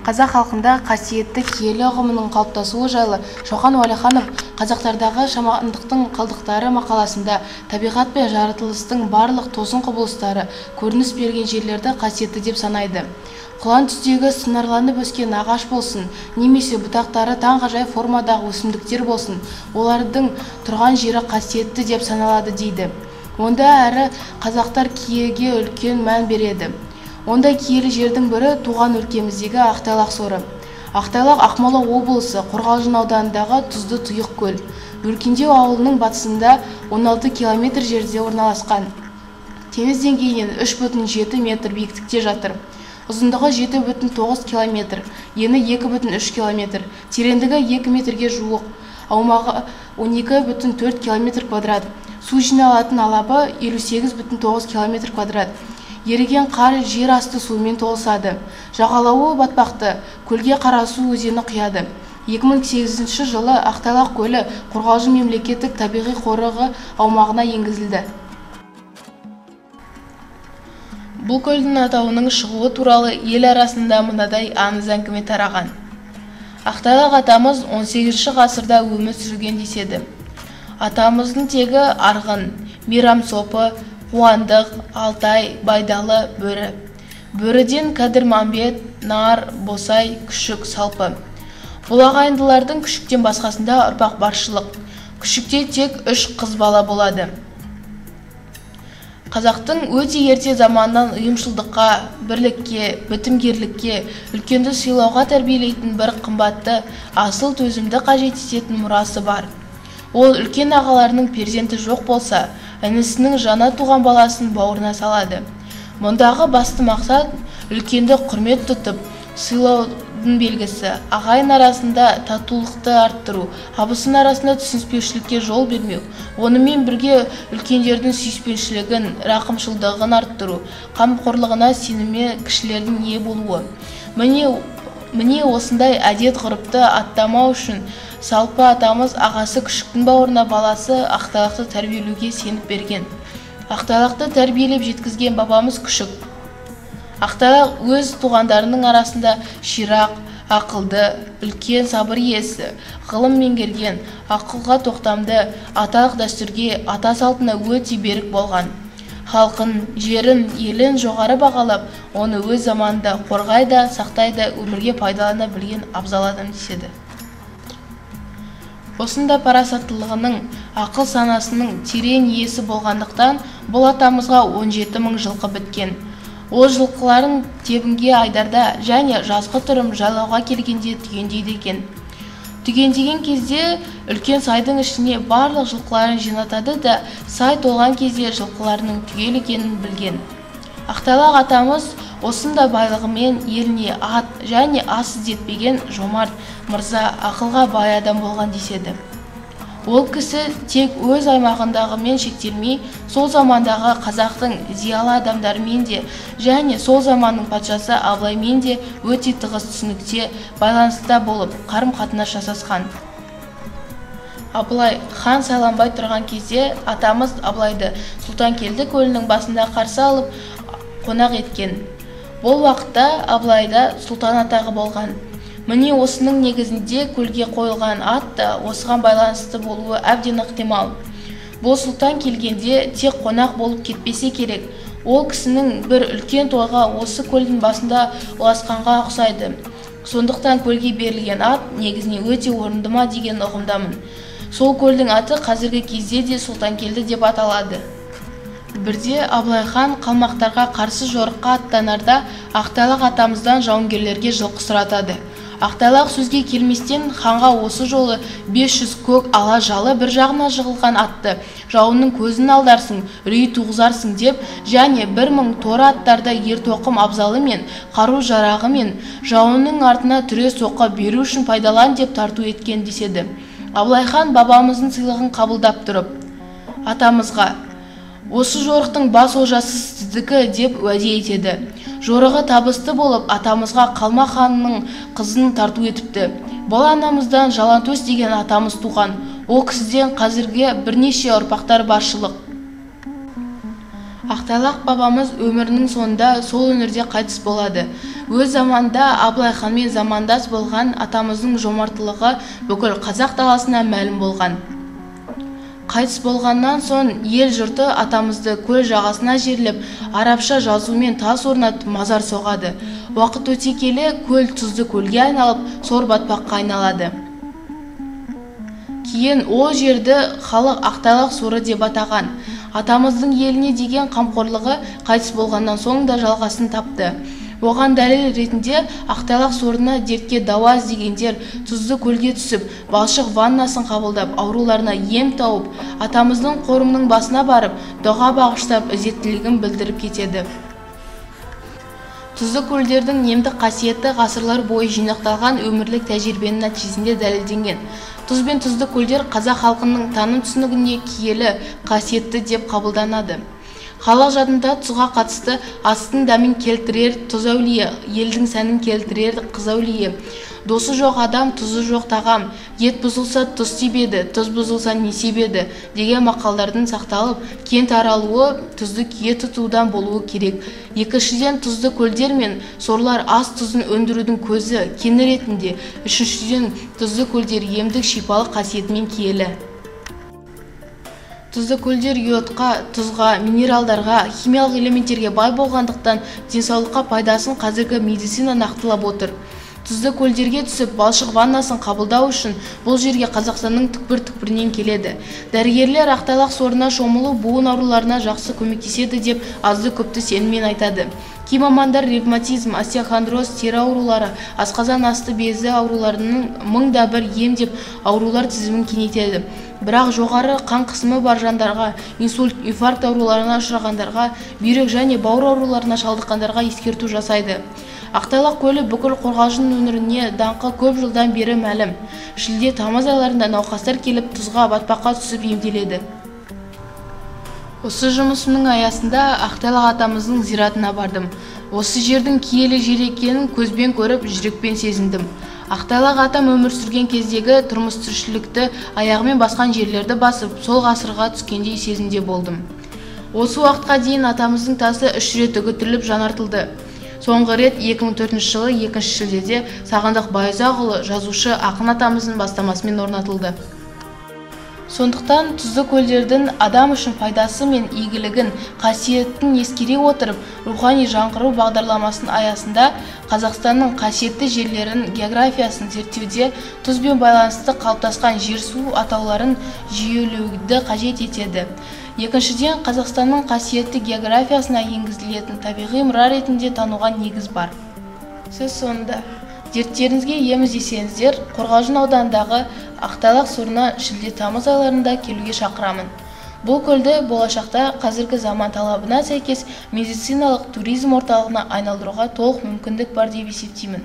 Қазақ халқында қасиетті киелі ұғымының қалыптасуы жайлы Шоқан Уәлиханов «Қазақтардағы шамандықтың қалдықтары» мақаласында табиғат пен жаратылыстың барлық тосын құбылыстары көрініс берген жерлерді қасиетті деп санайды. Құлан түстегі сыңарланып өскен ағаш болсын, немесе бұтақтары таңғажайып формадағы өсімдіктер болсын, олардың тұрған жері қасиетті деп саналады дейді. Онда әрі қазақтар киеге үлкен мән береді. Ондай киелі жердің бірі туған өлкеміздегі Ақтайлақ соры. Ақтайлақ Ақмола облысы Қорғалжын ауданындағы тұзды тұйық көл. Өркендеу ауылының батысында 16 километр жерде орналасқан. Теңіз деңгейінен 3,7 метр биіктікте жатыр. Ұзындығы 7,9 километр, ені 2,3 километр, тереңдігі 2 метрге жуық, аумағы 12,4 километр квадрат. Су жиналатын алабы 58,9 километр квадрат. Еріген қар жер асты суымен толысады. Жағалауы батпақты, көлге Қарасу өзені құяды. 2008 жылы Ақтайлақ көлі Қорғалжын мемлекеттік табиғи қорығы аумағына енгізілді. Бұл көлдің атауының шығуы туралы ел арасында мынадай аңыз әңгіме тараған. Ақтайлақ атамыз 18 ғасырда өмір сүрген деседі. Атамыздың тегі Арғын, Мейрам сопы, Қуандық, Алтай, Байдалы, Бөрі. Бөріден Кәдірмамбет, Нар, Босай, Күшік, Салпы. Бұл ағайындылардың Күшіктен басқасында ұрпақ баршылық. Күшікте тек 3 қыз бала болады. Қазақтың өте ерте заманнан ұйымшылдыққа, бірлікке, бітімгерлікке, үлкенді сыйлауға тәрбиелейтін бір қымбатты, асыл төзімді қажет ететін мұрасы бар. Ол үлкен ағаларының перзенті жоқ болса, інісінің жаңа туған баласын бауырына салады. Мұндағы басты мақсат үлкенді құрмет тұтып, сыйлаудың белгісі, ағайын арасында татулықты арттыру, абысын арасында түсініспеушілікке жол бермеу, онымен бірге үлкендердің сүйіспеншілігін, рақымшылдығын арттыру, қамқорлығына сеніме кішілердің ие болуы. Міне осындай әдет ғұрыпты аттамау үшін Салпы атамыз ағасы Күшіктің бауырына баласы Ақтайлақты тәрбиелеуге сеніп берген. Ақтайлақты тәрбиелеп жеткізген бабамыз Күшік. Ақтайлақ өз туғандарының арасында ширақ, ақылды, үлкен сабыр иесі, ғылым меңгерген, ақылға тоқтамды, аталық дәстүрге, ата салтына өте берік болған. Халқын, жерін, елін жоғары бағалап, оны өз заманында қорғай да, сақтай да, өмірге пайдалана білген абзал адам деседі. Осында парасаттылығының, ақыл санасының терең иесі болғандықтан бұл атамызға 17 мың жылқы біткен. Ол жылқыларын тебінге айдарда және жазғы түрім жайлауға келгенде түгендейді екен. Түгендеген кезде үлкен сайдың ішіне барлық жылқыларын жинатады да, сай толған кезде жылқыларының түгел екенін білген. Ақтайлақ атамыз осында байлығымен еліне ат және ас іздетпеген жомарт мырза, ақылға бай адам болған деседі. Ол кісі тек өз аймағындағымен шектелмей, сол замандағы қазақтың зиялы адамдарымен де және сол заманның патшасы Абылаймен де өте тығыз түсінікте, байланыста болып, қарым-қатынас жасасқан. Абылай хан сайланбай тұрған кезде атамыз Абылайды Сұлтанкелді көлінің басында қарсы алып қонақ еткен. Бұл уақытта Абылайда сұлтан атағы болған. Міне осының негізінде көлге қойылған ат та осыған байланысты болуы әбден ықтимал. Бұл сұлтан келгенде тек қонақ болып кетпесе керек. Ол кісінің бір үлкен тойға осы көлдің басында ұласқанға ұқсайды. Сондықтан көлге берілген ат негізіне өте орынды ма деген ұғымдамын. Сол көлдің аты қазіргі кезде де Сұлтанкелді деп аталады. Бірде Абылай хан қалмақтарға қарсы жорыққа аттанарда Ақтайлақ атамыздан жауынгерлерге жылқы сұратады. Ақтайлақ сөзге келместен ханға осы жолы 500 көк ала жалы бір жағына жығылған атты жауының көзін алдарсың, үрей туғызарсың деп және 1000 торы аттарды ертоқым абзалы мен қару жарағымен жауының артына түре соққы беру үшін пайдалан деп тарту еткен деседі. Абылай хан бабамыздың сыйлығын қабылдап тұрып, атамызға осы жорықтың бас олжасы сіздікі деп уәде етеді. Жорығы табысты болып, атамызға Қалмақ ханының қызын тарту етіпті. Бұл анамыздан Жалантөс деген атамыз туған. Ол кісіден қазірге бірнеше ұрпақтар баршылық. Ақтайлақ бабамыз өмірінің соңында сол өңірде қайтыс болады. Өз заманында Абылай ханмен замандас болған атамыздың жомарттылығы бүкіл қазақ даласына мәлім болған. Қайтыс болғаннан соң ел жұрты атамызды көл жағасына жерлеп, арабша жазумен тас орнатып мазар соғады. Уақыт өте келе көл тұзды көлге айналып, сор батпаққа айналады. Кейін ол жерді халық Ақтайлақ соры деп атаған. Атамыздың еліне деген қамқорлығы қайтыс болғаннан соң да жалғасын тапты. Оған дәлел ретінде Ақтайлақ сорына дертке дауа іздегендер тұзды көлге түсіп, балшық ваннасын қабылдап, ауруларына ем тауып, атамыздың қорымының басына барып, дұға бағыштап, ізеттілігін білдіріп кетеді. Тұзды көлдердің емдік қасиеті ғасырлар бойы жинақталған өмірлік тәжірибенің нәтижесінде дәлелденген. Тұз бен тұзды көлдер қазақ халқының таным түсінігінде киелі, қасиетті деп қабылданады. Халық жадында тұзға қатысты астың дәмін келтірер тұз әулие, елдің сәнін келтірер қыз әулие. Досы жоқ адам, тұзы жоқ тағам, ет бұзылса тұз себеді, тұз бұзылса не себеді деген мақалдардың сақталып, кең таралуы тұзды кие тұтудан болуы керек. Екіншіден, тұзды көлдер мен сорлар ас тұзын өндірудің көзі, кені ретінде. Үшіншіден, тұзды көлдер емдік шипалық қасиетімен киелі. Тұзды көлдер йодқа, тұзға, минералдарға, химиялық элементтерге бай болғандықтан денсаулыққа пайдасын қазіргі медицина нақтылап отыр. Тұзды көлдерге түсіп, балшық ваннасын қабылдау үшін бұл жерге Қазақстанның түкпір-түкпірінен келеді. Дәрігерлер Ақтайлақ сорына шомылу буын ауруларына жақсы көмектеседі деп азды-көпті сеніммен айтады. Кей мамандар ревматизм, остеохондроз, тері аурулары, асқазан асты безі ауруларының мың да бір ем деп аурулар тізімін кеңейтеді. Бірақ жоғары қан қысымы бар жандарға, инсульт, инфаркт ауруларына ұшырағандарға, бүйрек және бауыр ауруларына шалдыққандарға ескерту жасайды. Ақтайлақ көлі бүкіл Қорғалжын өңіріне даңқы көп жылдан бері мәлім. Шілде, тамыз айларында науқастар келіп тұзға, батпаққа түсіп емделеді. Осы жұмысымның аясында Ақтайлақ атамыздың зиратына бардым. Осы жердің киелі жер екенін көзбен көріп, жүрекпен сезіндім. Ақтайлақ атам өмір сүрген кездегі тұрмыс тіршілікті аяғымен басқан жерлерді басып, сол ғасырға түскендей сезімде болдым. Осы уақытқа дейін атамыздың тасы 3 рет үгітіліп жаңартылды. Соңғы рет 2004 жылы 2 шілдеде Сағындық Байұзақұлы жазушы ақын атамыздың бастамасымен орнатылды. Сондықтан тұзды көлдердің адам үшін пайдасы мен игілігін, қасиетін ескере отырып, рухани жаңғыру бағдарламасының аясында Қазақстанның қасиетті жерлерін географиясын зерттеуде тұзбен байланысты қалыптасқан жер-су атауларын жүйелеуді қажет етеді. Екіншіден, Қазақстанның қасиетті географиясына енгізілетін табиғи мұра ретінде тануға негіз бар. Сөз соңында, дерттеріңізге ем іздесеңіздер, Қорғалжын ауданындағы Ақтайлақ сорына шілде-тамыз айларында келуге шақырамын. Бұл көлді болашақта қазіргі заман талабына сәйкес медициналық туризм орталығына айналдыруға толық мүмкіндік бар деп есептеймін.